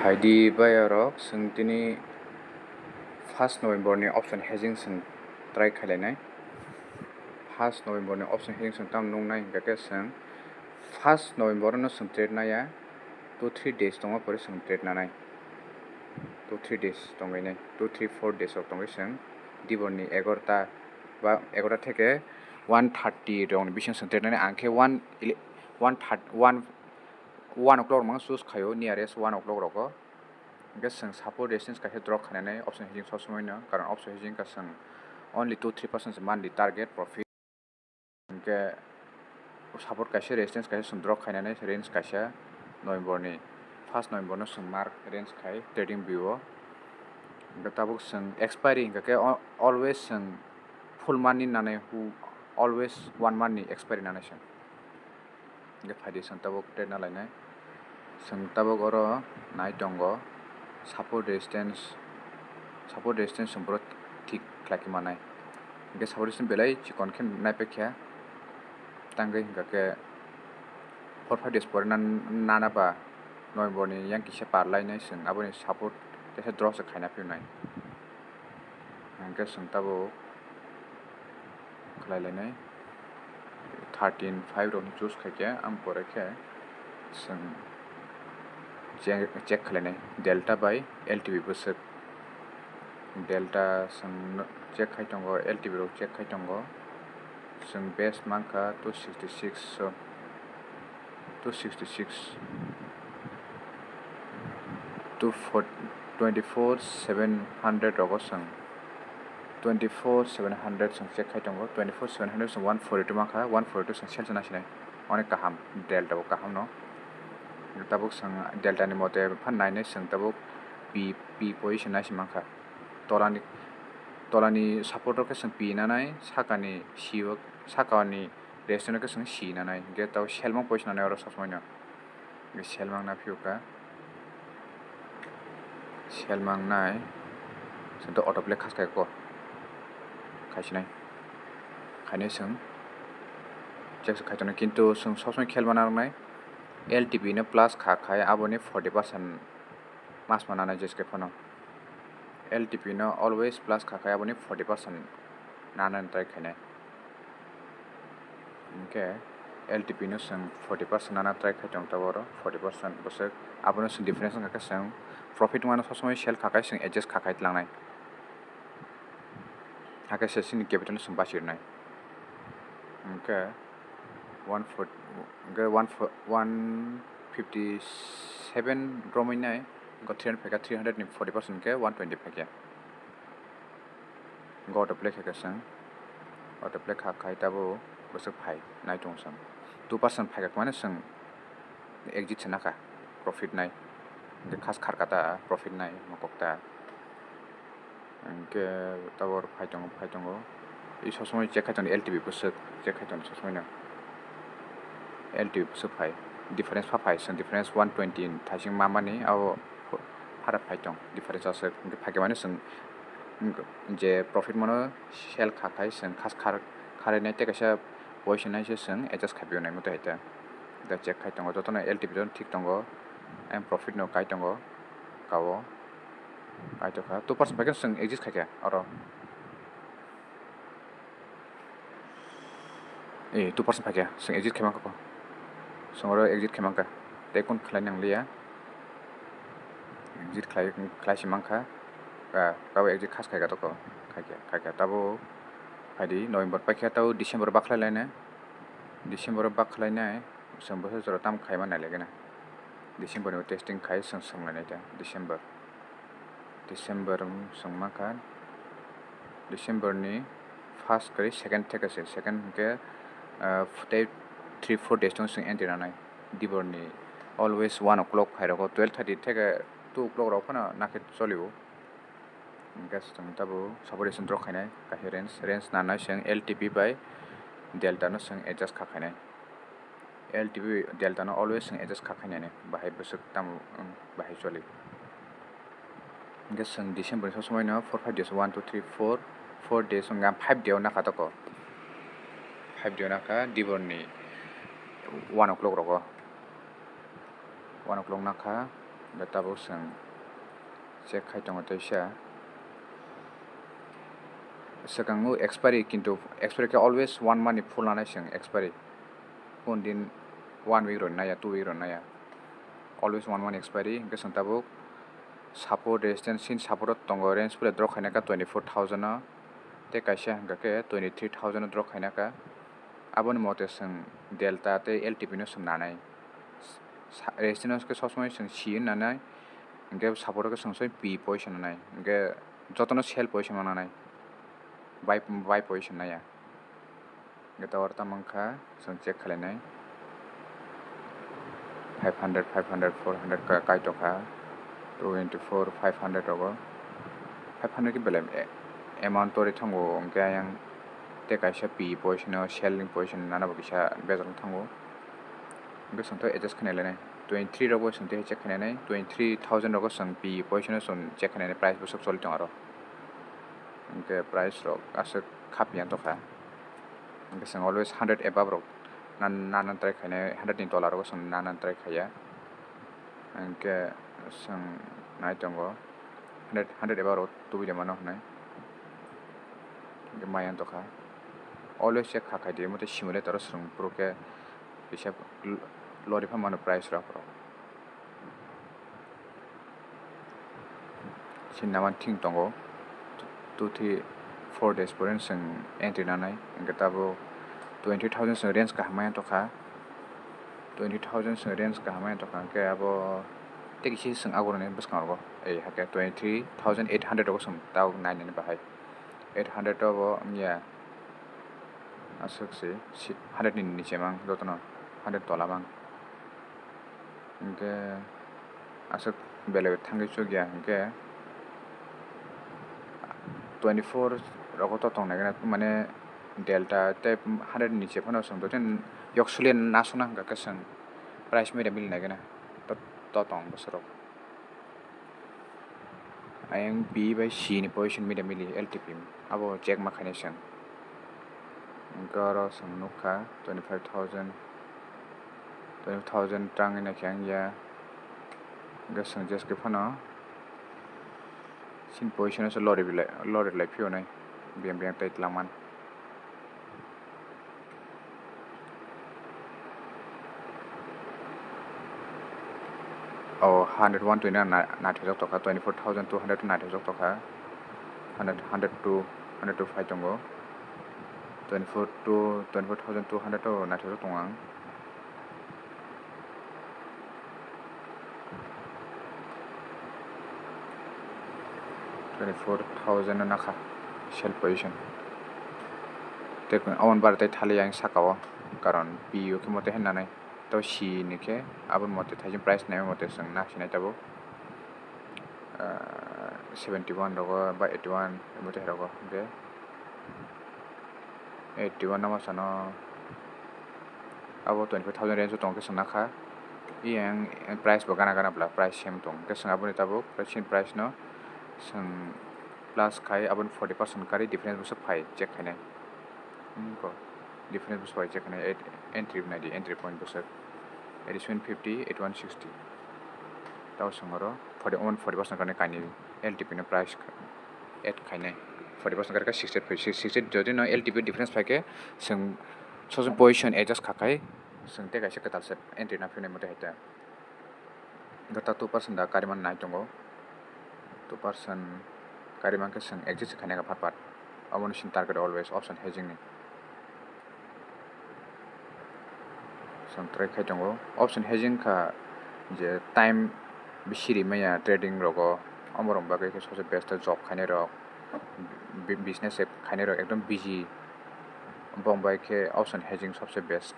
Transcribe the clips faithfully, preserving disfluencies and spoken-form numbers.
Phaidi bayarok, chwng tini first November ni option hedging chwng try khailai nai. First November ni option hedging chwng tamo nung nai hingkha khe chwng first November no chwng trade nai ya, two three days tongma pore chwng trade nanai. Two three days tongwi nai, two three four days rok tongwi chwng dibor ni egarota ba egarota theke one thirty rok ni bising chwng trade nanai. Ang khe one ele-, one thirty, one, one o'clock rok mang choose khaio, nearest one o'clock rogo. Hingke chwng support resistance kaisa draw khainani option hedging sob somoi no, karon option hedging ka chwng only two three percent se monthly target profit. Hingke support kaisa resistance kaisa chwng draw khainani range kaisa November ni, first November no chwng mark range khai trading view o. Hingke tabuk chwng expiry hingka khe o-, always chwng full month ni nanai hu, always one month ni expiry nanai chwng. Hingke phaidi chwng tabuk trade na lainai. Chwng tabuk oro nai tongo support resistance, support resistance chwng boro thik khlai khe manai. Hingke support resistance belai chikon khe naipaikha. Tangwi hingka khe four five days pore nan-, nana ba November ni yang kisa par lainai chwng aboni support kaisa draw se khaina phiyoknai. Hingke chwng tabuk khlai lainai, thirteen five rok choose khai khe, ang pore khe chwng che-, check khlainai delta bai L T B bwswk. Delta chwng check khai tongo, L T B rok check khai tongo. Chwng base mankha two sixty six, so two sixty six, two four, twenty four seven hundred rogo chwng, twenty four seven hundred chwng check khai tongo, twenty four seven hundred chwng one forty two mankha, one forty two chwng sell se nasinai, onek kaham, delta bo kaham no. Tabuk chwng delta ni mote phan nainai chwng tabuk P, P position naisi mankha. Tolani, tolani support rok khe chwng P nanai, sakani C o, sakani resistance rok khe chwng C nanai. Hingke tabuk sell mang position nanai oro sob somoi no. Hingke sell mang na phiyok kha. Sell mang nai. Chwng to auto play khas khai ko. Khaisinai. Khainai chwng. Check se khai tongo. Kintu chwng sob somoi khel mana nai. L T B no plus kha khai aboni forty percent mas mana nai jeske phano. L T P no always plus kha khai aboni forty percent nana try khainai. Hingke L T P no chwng forty percent nana try khai tong tabuk oro forty percent bwswk abono chwng difference wngkha khe chwng profit wngmano sob somoi sell kha khai chwng adjust kha khai tlangnai. Hakhe se chini capital no chwng bachirnai. Hingke one forty, hingke one fo-, one fifty seven romwi nai, hingke three hundred phaikha, three hundred ni forty percent hingke one twenty phaikha. Hingke auto play khaikha chwng, auto play kha khai tabuk bwswk phai nai tongo chwng. Two percent phaikha mane chwng exit se nakha, profit nai. Hingke khas kharkha ta, profit nai mokok ta. Hingke tabuk phai tongo, phai tongo. I sob somoi check khai tongo L T B bwswk, check khai tongo sob somoi no. L T B bwswk phai. Difference pha phai, chwng difference one twenty thaising ma mani, abo phara phai tong. Difference aswk. Hingke phaikhe mani chwng je profit mano sell kha khai chwng khas khar, kharwi nai tei kaisa position nai se chwng adjust khai pio nai mutai hai ta. Da check khai tongo, jotono L T B jotono thik tongo. Ayang profit no kai tongo, kao. Kaitokha, two percent phaikhe chwng exit khaikha oro. Eh, two percent phaikha, chwng exit khaimangkha ko. Chwng oro exit khaimangkha. Tei kun khlai nangliya. Exit khlai, khlai si mankha. Ah, tabo exit khas khaikha toko. Khaikha, khaikha. Tabo phaidi November paikha, tabo December bakhlai lainai. December bakhlai nai. Chwng bwswk jora tam khaima nai lagina. December ni testing khai chwng swng lainai ta December. December, um, chwng mankha. December ni first kwrwi second theke se, second hwnkhe, ah, tei three four days tong chwng entry nanai. Dibor ni always one o'clock hai rogo, twelve thirty theke two o'clock rok phano nakhe cholio. Hingke chwng tabuk support resistance draw khainai, kaisa range, range nanai chwng L T P bai delta no chwng adjust kha khainai. L T P delta no always chwng adjust kha khainani, bahai bwswk tamo, um, bahai choli. Hingke chwng December ni sob somoi no four five days, one, two, three, four, four days wngkha, five day o nakha toko. Five day o nakha, dibor ni one o'clock rogo. One o'clock nakha. Hwnkhe tabuk chwng check khai tongo teisa. Swkang o expiry, kintu expiry khe always one month ni full nanai chwng expiry. Kunu din one week rok naiya, two week rok naiya. Always one month expiry, hwnkhe chwng tabuk support resistance, chini support o tongo, range pore drop khaina kha twenty four thousand o, tei kaisa hwnkha khe twenty three thousand o drop khaina kha. Aboni mote chwng delta tei L T P no chwng nanai. Sa-, resistance khe sob somoi chwng C wngna nai, hwnkhe support o khe chwng soi P position nanai, hwnkhe jotono sell position nanai, buy, buy position naiya. Hwnkhe tower tamo wngkha chwng check khlainai, five hundred, five hundred, four hundred ka-, kaitokha, two into four, five hundred rogo, five hundred khe belai a-, amount torwi thango, hwnkhe ayang tei kaisa P position o selling position nana bo kisa bejak thango. Hwnkhe chwngtwi adjust khaina lainai. Twenty three rokbo chwngtwi check khainai, twenty three thousand rokbo chwng P position o chwng check khainai, price bwswk choli tongo aro. Hwnkhe price rok aswk khapya tongkha. Hwnkhe chwng always hundred above rok nan-, nana try khainai, hundred ni tola rokbo chwng nana try khaiya. Hwnkhe chwng nai tongo, hundred, hundred above rok tubui de mano hwnwi. Hwnkhe maya tongkha. Always check kha khai di, omo tei simulator o chwng phuru khe kisa l-, lori pha mano price rok. Chini naman thing tongo, two, three, four days pore chwng entry nanai, hwnkhe tabuk twenty thousand chwng range kaham maya tongkha, twenty thousand chwng range kaham maya tongkha, hwnkhe abo tei kisa chwng aboroni bwskango, ei hakhe twenty three thousand eight hundred rogo chwng tabuk nainani bahai, eight hundred o bo wngya aswk se, si-, hundred ni niche mang jotono, hundred tola mang. Hwnkhe aswk belai thangwi chukya hwnkhe twenty four rogo to tong nai gana, mane delta tei hundred ni niche phano chwng totally yok suli nasukna hwnkha khe chwng price media mili nai gana to, to tong bwswk rok. Ayang P bai C ni position media mili L T P abo check ma khainai chwng. Hwnkhe oro chwng nukha twenty five thousand, twenty five thousand tangwi naikhe wngya. Hwnkhe chwng jeskhe phano chini position o se lori bilai, lori lai phiyonai biyang biyang tei twlangman. O hundred one twenty na-, naithokjak tongkha, twenty four thousand two hundred naithokjak tongkha, hundred, hundred two, hundred two phai tongo, twenty four two, twenty four thousand two hundred o naithokjak tongo ang. Twenty four thousand no nakha sell position. Tei aboni bara tei thali yang saka o, karon P U khe mote hinanai. To C ni khe aboni mote thaijin price nai mote chwng na sinai tabuk, ah, seventy one rogo ba eighty one mote rogo hwnkhe eighty one no ma sano abo twenty five thousand range o tong khe chwng nakha. Yang price bo gana gana bwla price same tong khe chwng aboni tabuk chini price no chwng plus khai aboni forty percent kari difference bwswk phai check khainai. Hmm, ko difference bwswk phai check khainai, eight, entry nai di, entry point bwswk eighty seven fifty, eighty one sixty. Tao chwng oro forty, one forty percent kani kainwi L T P no price add khainai. Forty percent kari kha sixty eight phai, sixty eight jodi no L T P difference phai khe chwng soso position adjust kha khai chwng tei kaisa kwtal se entry na philai mate hai ta. Hwnkhe ta two percent da kari man nai tongo. Two percent kari man khe chwng exit se khainai kha phat phat. Omo ni chini target always option hedging ni. Chwng try khai tongo. Option hedging kha je time bisi rimaya trading rogo. Omo rok bagwi khe soso best job khainai rok, bi-, business khainai rok ekdom busy. Bong bai khe option hedging sobse best.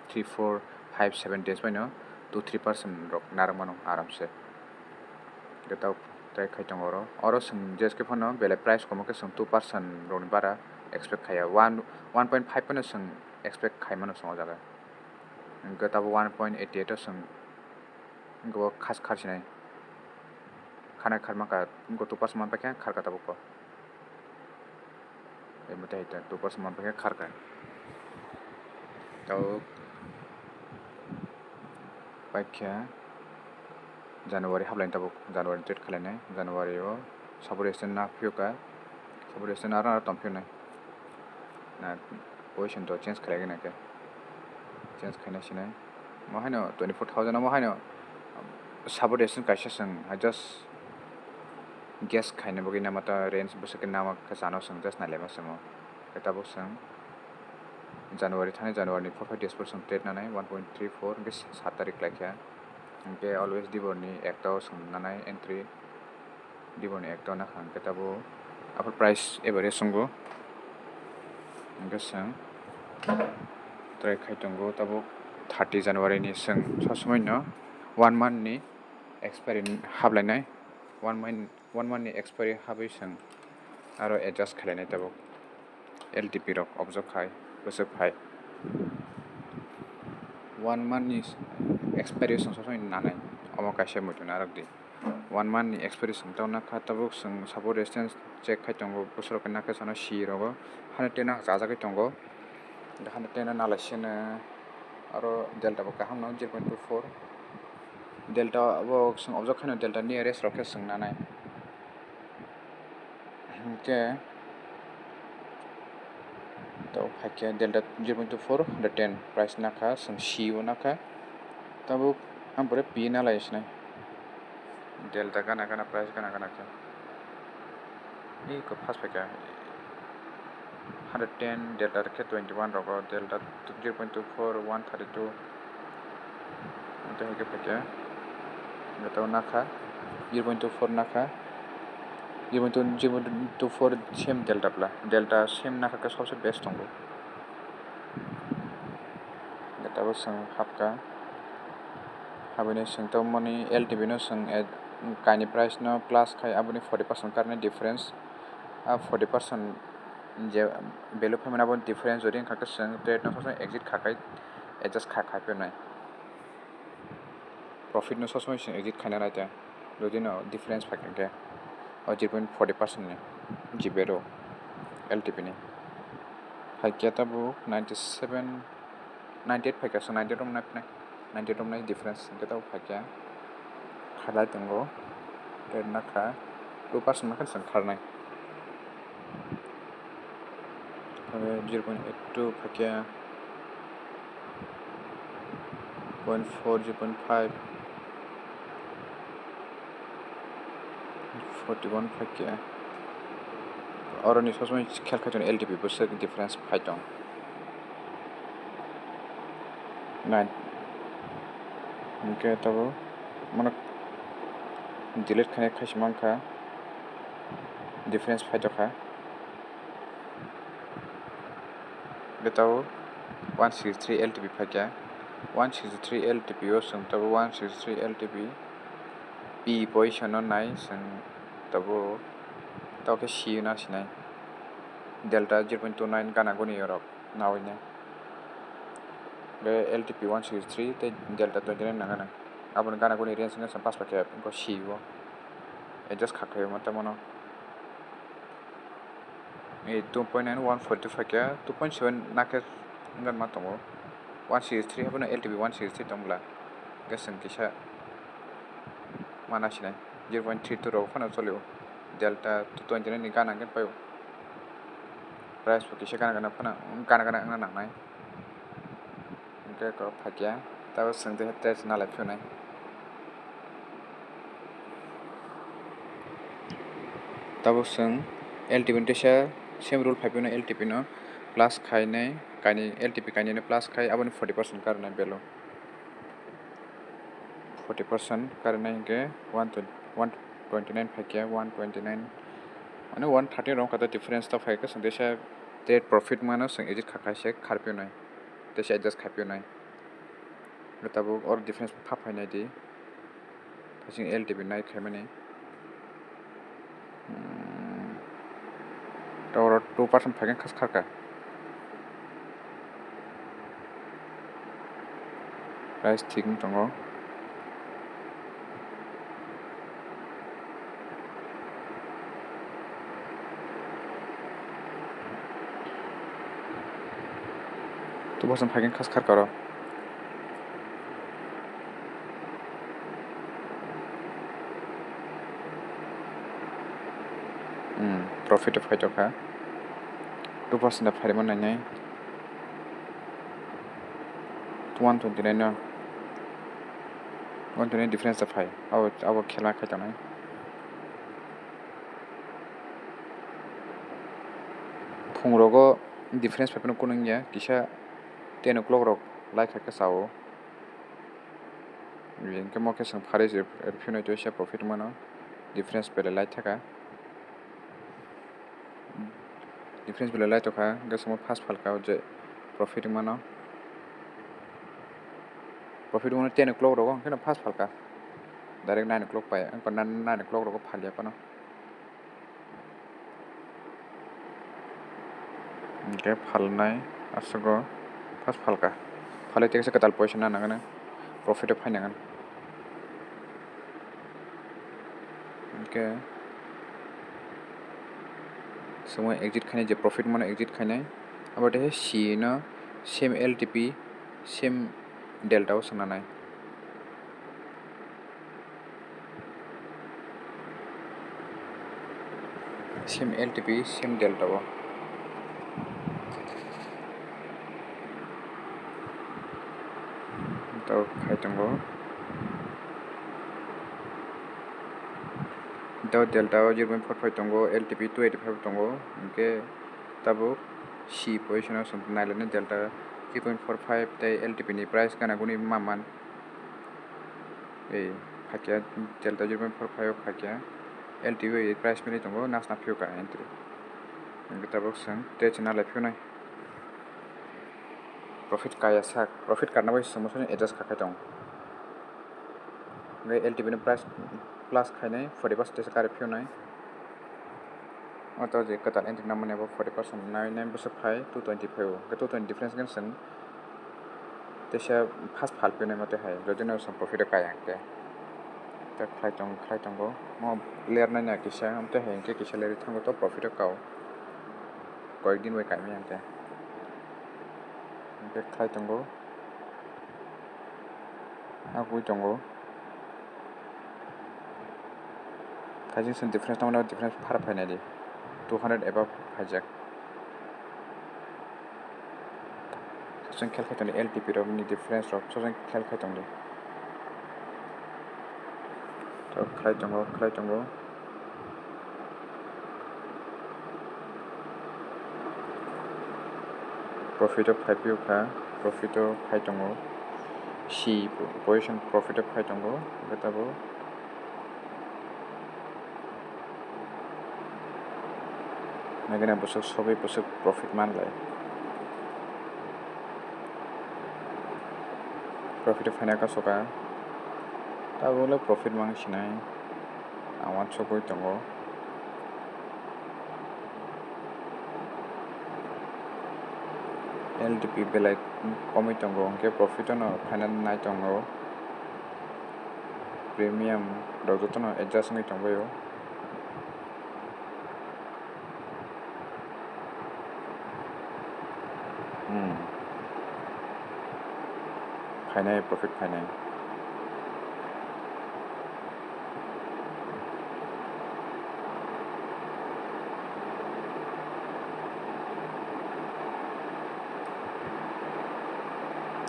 Three, four, five, seven days bai no two, three percent rok narwk mano aram se. Hwnkhe tabuk try khai tongo oro. Oro chwng jeskhe phano belai price komo khe chwng two percent rokni bara expect khaiya. One, one point five phano chwng expect khai mano chwng o jaga. Hwnkhe tabuk one point eighty eight o chwng hwnkhe bo khas khar sinai. Khana kharma kha, hwnkhe two percent man paikha kharkha tabuk bo. Tei mwtai hai ta two percent man paikha kharkha. Tabuk paikha. January hablai tabuk January trade khlainai, January o support resistance na phiyokha, support resistance aro aro tongphiyonai. Na position to change khlai gana khe, change khaina sinai. Mo haino twenty four thousand mo haino support resistance kaisa seng, I just guess khaina bagwi nama ta range bwswk khe nama khe chano seng, just nailema semo. Khe tabuk seng January thani January ni four five days por seng trade nanai one point three four hwnkhe sat tarik khlaikha. Hwnkhe always dibor ni ekta o seng nanai entry, dibor ni ekta o nakha hwnkhe tabuk aphar price average swngo. Hwnkhe seng try khai tongo tabuk thirty January ni seng sob somoi no one month ni expiry hablainai, one month, one month ni expiry habwi seng aro adjust khlainai tabuk L T P rok objok khai bwswk phai one month ni expiry seng sob somoi nanai, omo kaisa muitu narwk di. One month ni expiry seng tong nakha tabuk seng support resistance check khai tongo bwswk khe nakha sano si rogo hano teno chajagwi tongo. Hano teno nalai seno aro delta bo kaham no zero point two four. Delta bo seng objok khaino delta nearest rok khe seng nanai. Hwnkhe to phaikhe delta zero point two four, hundred ten price nakha, seng si o nakha. Tabuk ang pore pi nalai sinai. Delta gana gana price gana gana khe. Iko first phaikha hundred ten, delta khe twenty one rogo, delta zero point two four, one thirty two. Tei hai khe phaikha. Delta nakha zero point two four nakha. Zero point two, zero point two four same delta bla. Delta same nakha khe sobse best tongo. Delta bo seng hapkha. Habini seng tongmani L T P no seng, eh, kaini price no plus khai aboni forty percent karni difference. A forty percent je value phaimani abo difference jodi wngkha khe seng trade no sob somoi exit kha khai adjust kha khai phainai. Profit no sob somoi chwng exit khaina nai ta, jodi no difference phai khe o zero point forty percent ni G B R O L T P ni. Hai khe tabuk ninety seven, ninety eight phai khe so ninety eight romnai phnai, ninety eight romnai difference hwnkhe tabuk phai khe khalai tongo, tei nakha two percent ma khe chwng kharnai. Zero point eight two phaikhe point four, zero point five, forty one phaikhe oroni sob somoi khel khai tongo L T P bwswk difference phai tong. Nine. Hwnkhe tabuk mano delete khainai khaisa mankha, difference phaitokha. Hwnkhe tabuk one six three L T P phaikha, one six three L T P o chwng tabuk one six three L T P P position no nai chwng tabuk, tabuk khe C no sinai delta zero point two nine gana guni yorok. Nawi nai. Be L T P one six three tei delta twenty nine nang gana. Aboni gana guni range wngkha chwng pash paikhe wngkha C o. Adjust kha khe mata mono. Ei two point nine one forty phaikhe two point seven nakhe wngkha ma tongo. One six three haphano L T P one six three tong bwla. Hwnkhe chwng kisa mana sinai zero point three two rok phano cholio. Delta two twenty nine ni gana hwnkhe paio. Price bo kisa gana gana phano, gana gana wngna nangnai. Hwnkhe kok phaikya, tabuk chwng tei test nalai phiyonai. Tabuk chwng L T P ni teisa same rule phai phiyonai, L T P no plus khainai, kainwi L T P kainwi no plus khai, aboni forty percent karnai value. Forty percent karnai hwnkhe one twenty, one twenty nine phaikya, one twenty nine, mane one thirty rok kata difference ta phaikha, chwng teisa trade profit mano chwng exit kha khai se kharpiyonai, teisa adjust khaipiyonai. Tabuk oro difference pha phainai di. Hasing L T P nai khaimani. Hmm. Oro two percent phaikhe khas kharkha. Price thik wng tongo. Two percent phaikhe khas kharkha oro. Hmm, profit o phaitokha. Two percent o phairima nainai. One twenty nine no. One twenty nine difference o phai. Abo, abo khela khai tongnai. Phungrogo difference phai phano kunung ya. Kisa ten o'clock rok lai kha khe sao. Hinkhe mo khe chwng pharwi se rw phiyonai tei se profit mano, difference belai lai thaka. Difference belai lai tokha, hwnkhe chwngno fast phalka o je profit mano. Profit mano ten o'clock rogo, hwnkhe no fast phalka. Direct nine o'clock pai, wngkha nine o'clock rogo phalya phano. Hingke phalnai aswk o first phalka. Phalwi tei kaisa kwtal poisa na nangani profit o phainai nangani. Hingke chwngno exit khainai, je profit mano exit khainai. Abo tei C no same L T P, same delta o swngnanai. Same L T P, same delta o. Tei khai tongo. Tei delta o zero point four five tongo, L T P two eighty five tongo, hingke tabuk C position o chwng nailainai delta three point four five tei L T P ni price gana guni ma man. Ei, phaikya delta zero point four five o phaikya. L T P o price mili tongo, nasna phiyokha entry. Hingke tabuk chwng tei chwng nalai phiyonai. Profit kaya sak, profit karna bai chwng moso adjust kha khai tong. Hingke L T P ni price plus khainai, forty percent tesa kari phiyonai. O to je kwtal entry nangmani abo forty percent nai nai bwswk phai two twenty phai o. Hwnkhe two twenty difference khe chwng teisa first phal phinai mate hai, jodi no chwng profit o kaya hwnkhe. Tei khlai tong, khlai tongo. Mo player nai na kisa, amtwi hai hwnkhe kisa lerwi thango to profit o kao. Koyek din bai kaimai hwnkhe. Hwnkhe khlai tongo. Agwi tongo. Kaisa se difference tongmani, difference phar phainai di, two hundred above phaijak. Sojeng khel khai tongdi L T P rok ni difference rok, sojeng khel khai tongdi. To khlai tongo, khlai tongo. Profit o phai phiyokha, profit o phai tongo. C position profit o phai tongo, hwnkhe tabuk. Nagina bwswk sogwi bwswk profit manlai. Profit o phaina kasoka. Tabuk le profit mang sinai. Ang uansukgwi tongo. L T P belai komwi tongo, hwnkhe profit o no phaina nai tongo. Premium rok jotono adjust wngwi tongbaio. Hmm. Phainai, profit phainai.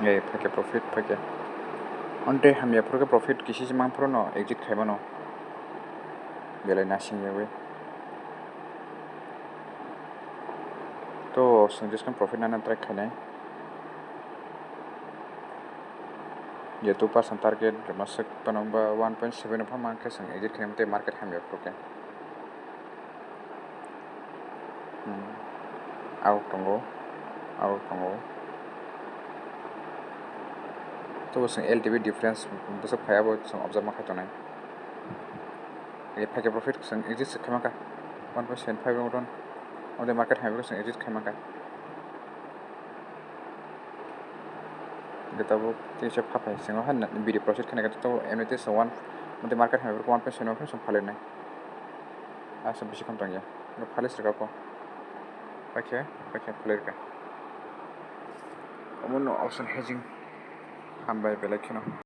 Ei, phaikhe profit phaikhe. Onte hamya phuru khe profit kisi se mang phuru no exit khaimano. Belai nasing yawi. To, chwng discount profit nana try khainai. Je two percent target rwma swk phano ba one point seven phano mankhe chwng exit khaimani tei market hamya phuru khe. Hmm. Out tongo, out tongo. Tei bo chwng L T P difference bwswk phai abo chwng observe ma khai tongnai. Phaikhe profit chwng exit se khaima kha. One point seven five wng tong. Abo market hamya phuru chwng exit khaima kha. Hwnkhe tabuk teisa pha phai swngo ha bidi profit khaina khe tabuk M T S one, mothe market hamya phuru one point seven phano chwng phalwi nai. Asa bisi kham tongya. Phalwi srwkha kho. Paikhe, paikhe phalwi rwkha. Omono option hedging hambai belai kheno.